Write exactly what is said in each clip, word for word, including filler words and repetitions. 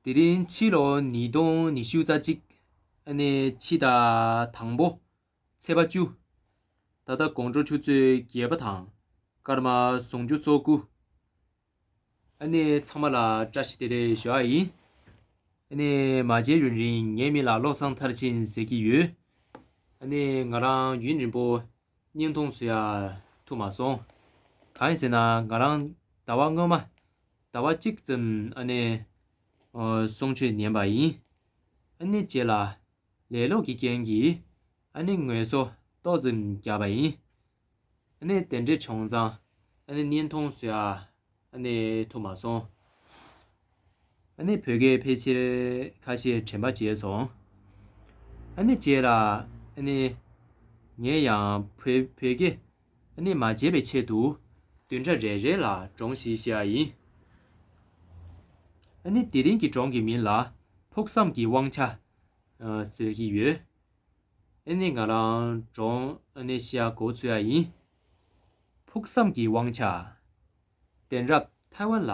དེ་རིང་ཕྱི་ལོ་ཉིས་སྟོང་ཉི་ཤུ་རྩ་གཅིག་ཨ་ནི་ཕྱི་ཟླ་དང་པོ་ཚེས་པ་བཅུ། ད་ལྟ་དགོང་དྲོ་ཆུ་ཚོད་བརྒྱད་པ་དང་སྐར་མ་སུམ་ཅུ་སོ་དགུ། ཨ་ནི་ཚང་མ་ལ་བཀྲ་ཤིས་བདེ་ལེགས་ཞུ་བ་ཡིན། ཨ་ནི་མ་མཇལ་ཡུན་རིང་། ངའི་མིང་ལ་བློ་བཟང་མཐར་ཕྱིན་ཟེར་གྱི་ཡོད། ཨ་ནི་ང་རང་ཡུན་རིང་པོ་བརྙན་ཐུང་བཟོ་ཡ་ཐུབ་མ་སོང་། གང་ཡིན་ཟེར་ན་ང་རང་ཟླ་བ་སྔོན་མ་ཟླ་བ་གཅིག་ཙམ་ཨ་ནི་ཨོ་གསུང་ཆོས་ཉན་པ་ཡིན། ཨ་ནི་རྗེས་ལ་ལས་ལོག་གི་རྐྱེན་གྱིས་ཨ་ནི་ངལ་གསོ་ཏོག་ཙམ་བརྒྱབ་པ་ཡིན། ཨ་ནི་དེ་འདྲ་བྱུང་ཙང་ཨ་ནི་བརྙན་ཐུང་བཟོ་ཡ་ཨ་ནི་ཐུབ་མ་སོང་། ཨ་ནི་བོད་སྐད་ཕལ་ཆེར་ཁ་ཤས་དྲན་པ་བརྗེད་སོང་། ཨ་ནི་རྗེས་ལ་ཨ་ནི་ངས་ཡང་བོད་བོད་སྐད་ཨ་ནི་མ་བརྗེད་པའི་ཆེད་དུ་བདུན་ཕྲག་རེ་རེ་ལ་སྒྲུང་ཞིག་བཤད་ཡ་ཡིན། ཨ་ནི་དེ་རིང་གི་སྒྲུང་གི་མིང་ལ་ཕུགས་བསམ་གྱི་དབང་ཆ་ཟེར་གྱི་ཡོད། ཨ་ནི་ང་རང་སྒྲུང་ཨ་ནི་བཤད་འགོ་ཚུགས་ཡ་ཡིན། ཕུགས་བསམ་གྱི་དབང་ཆ། དེང་རབས་ཐའེ་ཝན་ལ་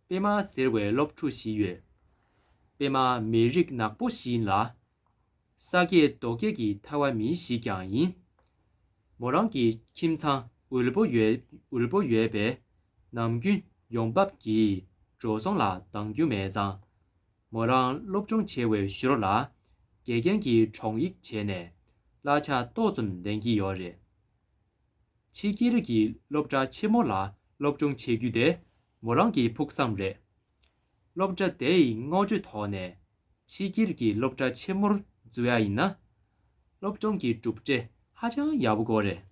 པད་མ་ཟེར་བའི་སློབ་ཕྲུག་ཞིག་ཡོད། པད་མ་མི་རིགས་ནག་པོ་ཞིག་ཡིན་ལ། ས་སྐྱེས་རྡོ་སྐྱེས་ཀྱི་ཐའེ་ཝན་མི་ཞིག་ཀྱང་ཡིན། མོ་རང་གི་ཁྱིམ་ཚང་དབུལ་པོ་ཡོད་དབུལ་པོ་ཡོད་པས་ནམ་རྒྱུན་ཡོང་འབབ་ཀྱི་འགྲོ་སོང་ལ་འདང་རྒྱུ་མེད་ཙང་། མོ་རང་སློབ་སྦྱོང་བྱེད་པའི་ཞོར་ལ་དགེ་རྒན་གྱི་དྲུང་ཡིག་བྱས་ནས་གླ་ཆ་ཏོག་ཙམ་ལེན་གྱི་ཡོད་རེད། ཕྱི་རྒྱལ་གྱི་སློབ་གྲྭ་ཆེན་མོ་ལ་སློབ་སྦྱོང་བྱེད་རྒྱུ་དེ་མོ་རང་གི་ཕུགས་བསམ་རེད། སློབ་གྲྭ་དེ་ཡི་བསྔགས་བརྗོད་ཐོག་ནས་ཕྱི་རྒྱལ་གྱི་སློབ་གྲྭ་ཆེན་མོར་འཛུལ་ཡ་ཡིན་ན། སློབ་སྦྱོང་གི་གྲུབ་འབྲས་ཧ་ཅང་ཡག་པོ་དགོས་རེད།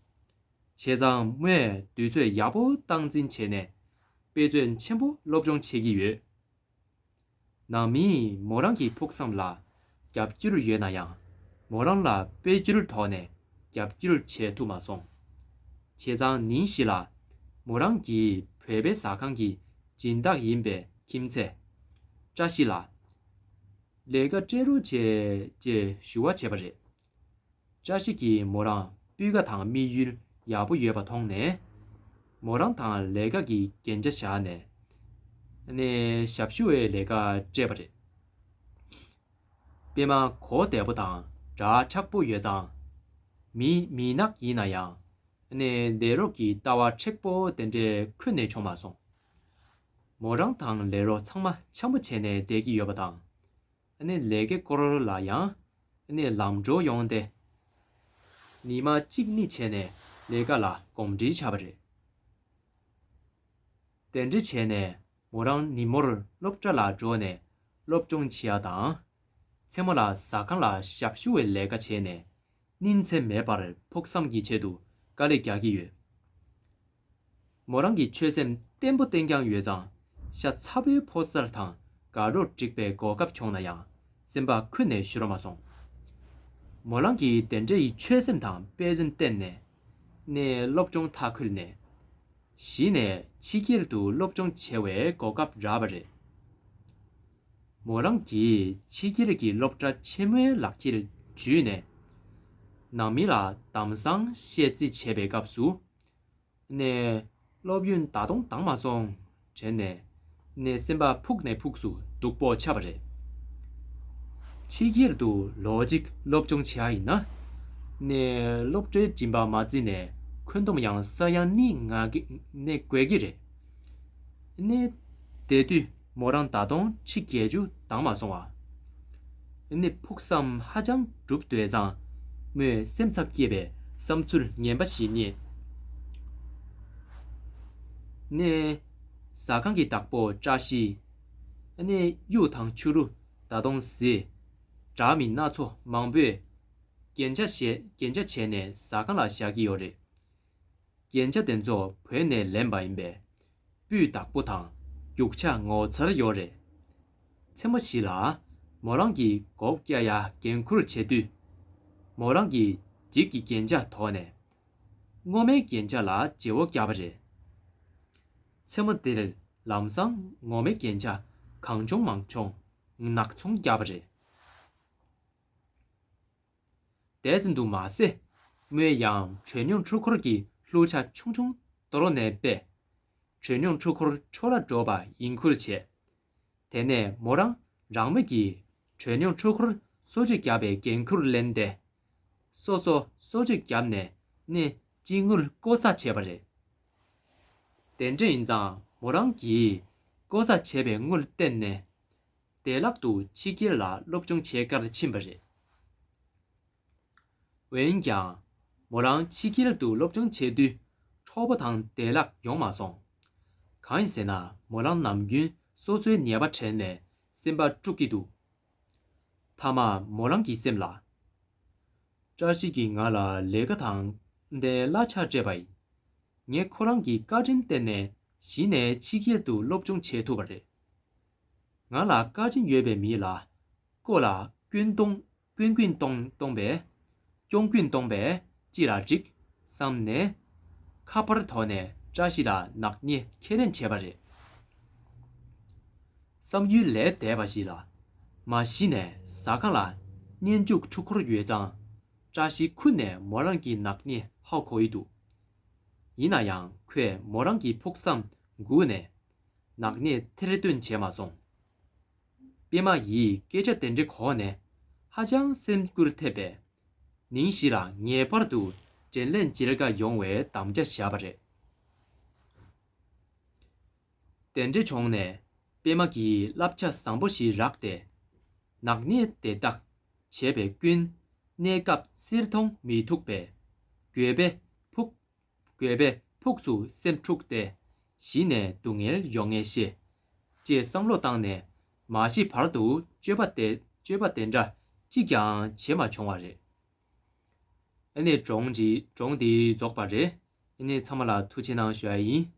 བྱས་ཙང་མོས་དུས་ཚོད་ཡག་པོ་སྟངས་འཛིན་བྱས་ནས་དཔེ་མཛོད་ཆེན་པོ་སློབ་སྦྱོང་བྱེད་ཀྱི་ཡོད། ནང་མིས་མོ་རང་གི་ཕུགས་བསམ་ལ་རྒྱབ་སྐྱོར་ཡོད་ན་ཡང་། མོ་རང་ལ་དཔལ་འབྱོར་ཐོག་ནས་རྒྱབ་སྐྱོར་བྱེད་ཐུབ་མ་སོང་། བྱས་ཙང་ཉིན་ཞིག་ལ་མོ་རང་གིས་བོད་པའི་ཟ་ཁང་གི་སྦྱིན་བདག་ཡིན་པའི་ཁྱིམ་མཚེས་བཀྲ་ཤིས་ལ་ལས་ཀ་སྤྲད་རོགས་བྱེད་ཅེས་ཞུ་བ་བྱས་པ་རེད། བཀྲ་ཤིས་ཀྱིས་མོ་རང་སྤུས་ཀ་དང་དམིགས་ཡུལ་ཡག་པོ་ཡོད་པ་མཐོང་ནས། མོ་རང་དང་ལས་ཀ་གི་རྒྱན་ཆ་བཞག་ནས། ནས་ཞབས་ཞུ་བའི་ལས་ཀ་སྤྲད་པ་རེད། པད་མ་གོ་བདེ་པོ་དང་འདྲ་ཆགས་པོ་ཡོད་ཙང་། མི་མི་ནག་ཡིན་ན་ཡང་། ནས་ལས་རོགས་ཀྱི་ལྟ་བ་མཁྲེགས་པོ་དེ་འདྲས་ཁུར་ནས་བྱུང་མ་སོང་། མོ་རང་དང་ལས་རོགས་ཚང་མ་འཆམ་པོ་བྱས་ནས་བསྡད་ཀྱི་ཡོད་པ་དང་། ཨ་ནི་ལས་ཀའི་སྐོར་ལ་ཡང་ཨ་ནི་ལམ་འགྲོ་ཡོང་སྟེ། ཉི་མ་གཅིག་གཉིས་བྱས་ནས་ལས་ཀ་ལ་གོམས་འདྲིས་ཆགས་པ་རེད། དེ་འདྲ་བྱས་ནས་མོ་རང་ཉིན་མོར་སློབ་གྲྭ་ལ་འགྲོ་ནས་སློབ་སྦྱོང་བྱེད་ཡ་དང་། མཚན་མོ་ལ་ཟ་ཁང་ལ་ཞབས་ཞུ་བའི་ལས་ཀ་བྱས་ནས་སྙིང་ཚད་མེད་པར་ཕུགས་བསམ་གྱི་ཆེད་དུ་དཀའ་ལས་རྒྱག་གི་ཡོད། མོ་རང་གི་ཆོད་སེམས་བརྟན་པོ་བསྟེན་རྐྱང་ཡོད་ཙང་། ཤ་ཚ་པོའི་ཕོ་གསར་དང་དགའ་རོགས་སྒྲིག་པའི་གོ་སྐབས་བྱུང་ན་ཡང་སེམས་པ་ཁུར་ནས་ཞུ་རོགས་མ་སོང་། མོ་རང་གིས་དེ་འདྲ་ཡི་ཆོད་སེམས་དང་དཔེ་མཚོན་བསྟན་ནས། ནས་སློབ་སྦྱོང་མཐའ་འཁོལ་ནས། གཞི་ནས་ཕྱི་རྒྱལ་དུ་སློབ་སྦྱོང་བྱེད་པའི་གོ་སྐབས་རག་པ་རེད། མོ་རང་གིས་ཕྱི་རྒྱལ་གྱི་སློབ་གྲྭ་ཆེན་མོའི་ལག་ཁྱེར་འཇུས་ནས། ནང་མི་ལ་དམ་སང་བཤད་རྩིས་བྱེད་པའི་སྐབས་སུ། ནས་སློབ་ཡོན་ད་དུང་འདང་མ་སོང་དྲན་ནས། ནས་སེམས་པ་ཕུགས་ནས་ཕུགས་སུ་སྡུག་པོ་ཆགས་པ་རེད། ཕྱི་རྒྱལ་དུ་ལོ་གཅིག་སློབ་སྦྱོང་བྱེད་ཡ་ཡིན་ན། ནས་སློབ་གྲྭའི་མགྲིན་པ་མ་བརྫིས་ནས་འཁོན་སྡོམ་ཡང་ས་ཡང་གཉིས་ང་གི་ནས་དགོས་ཀྱི་རེད། ནས་དེ་དུས་མོ་རང་ད་དུང་ཁྲི་བརྒྱད་ཅུ་འདང་མ་སོང་བ། ནི་ཕུགས་བསམ་ཧ་ཅང་འགྲུབ་འདོད་ཙང་། མོས་སེམས་འཚབ་སྐྱེས་པའི་བསམ་ཚུལ་ངན་པ་ཞིག་རྙེད། ནས་ཟ་ཁང་གི་བདག་པོ་བཀྲ་ཤིས། ནས་གཡུ་དང་ཕྱུ་རུ་ད་དུང་ཟས། འདྲ་མིན་སྣ་ཚོགས་མང་པོས་རྒྱན་ཆ་བྱས་རྒྱན་ཆ་བྱས་ནས་ཟ་ཁང་ལ་བཞག་གི་ཡོད་རེད། རྒྱན་ཆ་དེ་ཚོ་བོད་ནས་ལེན་པ་ཡིན་པས། སྤུས་དག་པོ་དང་རྒྱུག་ཆ་ངོ་མཚར་ཡོད་རེད། མཚན་མོ་ཞིག་ལ་མོ་རང་གིས་སྒོག་བཀྱག་ཡ་འགན་ཁུར་བྱེད་དུས། མོ་རང་གིས་འགྱིག་གི་རྒྱན་ཆ་དོར་ནས། སྔོ་མའི་རྒྱན་ཆ་ལ་བརྗེ་བོ་བརྒྱབ་པ་རེད། མཚན་མོ་དེར་ལམ་སང་སྔོ་མའི་རྒྱན་ཆ་གང་བྱུང་མང་བྱུང་ནག་ཚོང་བརྒྱབ་པ་རེད། དེ་ཙམ་དུ་མ་ཟད། མོས་ཡང་བྲོས་མྱོང་འཕྲུལ་འཁོར་གྱི་ལྷུ་ཆ་ཆུང་ཆུང་དོར་ནས་པས། བྲོས་མྱོང་འཕྲུལ་འཁོར་འཕྲོ་བརླག་འགྲོ་བ་ཡིན་ཁུལ་བྱས། དེ་ནས་མོ་རང་ རང་མོས་ཀྱིས་དྲོད་ཉུང་འཕྲུལ་འཁོར་གསོ་བཅོས་བརྒྱབ་པའི་འགན་ཁུར་ལེན་ཏེ། སོ་སོ་གསོ་བཅོས་བརྒྱབ་ནས་ནད་ཅི་དངུལ་བཀོལ་ས་བྱས་པ་རེད། དེ་འདྲ་ཡིན་ཙང་མོ་རང་གིས་བཀོལ་ས་བྱས་པའི་དངུལ་བརྟེན་ནས། བདེ་བླག་ཏུ་ཕྱི་རྒྱལ་ལ་སློབ་སྦྱོང་བྱེད་གར་ཕྱིན་པ་རེད། འོན་ཀྱང་། མོ་རང་ཕྱི་རྒྱལ་དུ་སློབ་སྦྱོང་བྱེད་དུས་འཕྲོག་པ་དང་བདེ་བླག་ཡོང་མ་སོང་། གང་ཡིན་ཟེར་ན་མོ་རང་ནམ་རྒྱུན་སོ་སོའི་ཉེས་པ་དྲན་ནས་སེམས་པ་དཀྲུག་གི་འདུག་མཐའ་མ་མོ་རང་གི་སེམས་ལ། བཀྲ་ཤིས་ཀྱིས་ང་ལ་ལས་ཀ་དང་འདའི་གླ་ཆ་སྤྲད་པ་ཡིན། ངས་ཁོ་རང་གི་བཀའ་དྲིན་བརྟེན་ནས་གཞི་ནས་ཕྱི་རྒྱལ་དུ་སློབ་སྦྱོང་བྱེད་ཐུབ་པ་རེད། ང་ལ་བཀའ་དྲིན་ཡོད་པའི་མི་ལ་སྐོར་ལ་སྐྱོན་གཏོང་སྐྱོན་ཀུན་གཏོང་གཏོང་པས། སྐྱོན་ཀུན་གཏོང་པས་ཅི་ལ་འགྲིག་བསམ་ནས། ཁ་པར་ཐོག་ནས་བཀྲ་ཤིས་ལ་ནག་ཉེས་ཁས་ལེན་བྱས་པ་རེད། བསམ་ཡུལ་ལས་འདས་པ་ཞིག་ལ། མ་གཞི་ནས་ཟ་ཁང་ལ་གཉེན་ཕྲུག་འཕྲུལ་འཁོར་ཡོད་ཙང་། བཀྲ་ཤིས་ཁུར་ནས་མོ་རང་གི་ནག་ཉེས་ཧ་གོ་ཡི་འདུག་ཡིན་ན་ཡང་ཁོས་མོ་རང་གི་ཕུགས་བསམ་སྒུག་ནས་ནག་ཉེས་ཐེར་འདོན་བྱས་མ་སོང་། པད་མ་ཡིས་སྐད་ཆ་དེ་འདྲ་གོ་ནས་ཧ་ཅང་སེམས་འགུལ་ཐེབས་པས། ཉིན་ཞིག་ལ་ངེས་པར་དུ་དྲིན་ལན་འཇལ་ག་ཡོང་བའི་དམ་བཅའ་བཞག་པ་རེད། དེ་འདྲ་བྱུང་ནས་པད་མ་གིས་བསླབ་བྱ་བཟང་པོ་ཞིག་རག་སྟེ། ནག་ཉེས་དེ་དག་བྱས་པའི་ཀུན་གནས་སྐབས་གསེར་མཐོང་མི་ཐུག་པས། འགྱོད་པས་ཕུགས་འགྱོད་པས་ཕུགས་སུ་སེམས་འཁྲུགས་ཏེ། གཞི་ནས་སྡུག་བསྔལ་ཡོང་ངེས་ཤེས། ཅེས་བསམ་བློ་བཏང་ནས་མ་ཤི་བར་དུ་སྤྱོད་པ་དེ་སྤྱོད་པ་དེ་འདྲ་གཅིག་ཀྱང་བྱེད་མ་བྱུང་བ་རེད། ཨ་ནི་སྒྲུང་འདི་སྒྲུང་འདི་རྫོགས་པ་རེད། ཨ་ནི་ཚང་མ་ལ་ཐུགས་རྗེ་གནང་ཞུ་ཡ་ཡིན།